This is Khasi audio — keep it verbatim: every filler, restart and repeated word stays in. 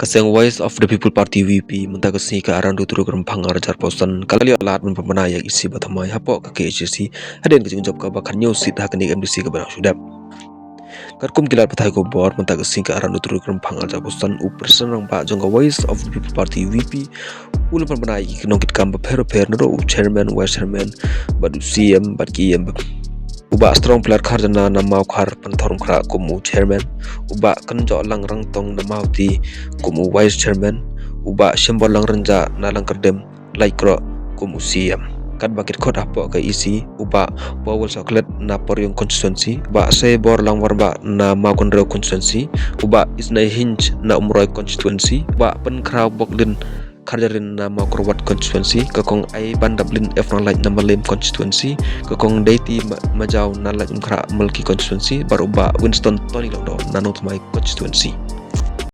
Seng Voice of the People Party, V P, mynta ka sngi ka arphew hynriew tarik Rymphang arhajar arphew san, ka la ïoh lad ban pynbna ïa ka E C ba thymmai hapoh ka K H A D C, hadien ka jingjop kaba khathynñiew seat ha kane ka M D C kaba dang shu dep. Katkum ki lad pathai khubor, mynta ka sngi ka arphew hynriew tarik Rymphang arhajar arphew san, u President Rangbah jong ka Voice of the People Party, V P, u la pynbna ïa ki nongkitkam bapher bapher, naduh u Chairman, Vice Chairman, bad u C M, bad ki E M. U Bah Strong Plar Kharjana na Mawkhar Pynthorumkhrah kum u Chairman, u Bah Kynjohlang Rangtong na Mawti kum u Vice Chairman, u Bah Shemborlang Rynjah na Langkyrdem Laitkroh kum u C M. Katba ki dkhot hapoh ka E C, u Bah Powell Sohkhlet na Poriong Constituency, u Bah Seiborlang Warbah na Mawkynrew Constituency, u Bah Isneihinj na Umroi Constituency, u Bah Pynkhraw Bokdin Kharjahrin na Mawkyrwat Constituency, ka Kong Aibandablin F Nonglait na Mylliem Constituency, ka Kong Deiti Ma-, Majaw na Laitumkhrah Malki Constituency, bad u Bah Winston Tony Lyngdoh na Nongthymmai Constituency.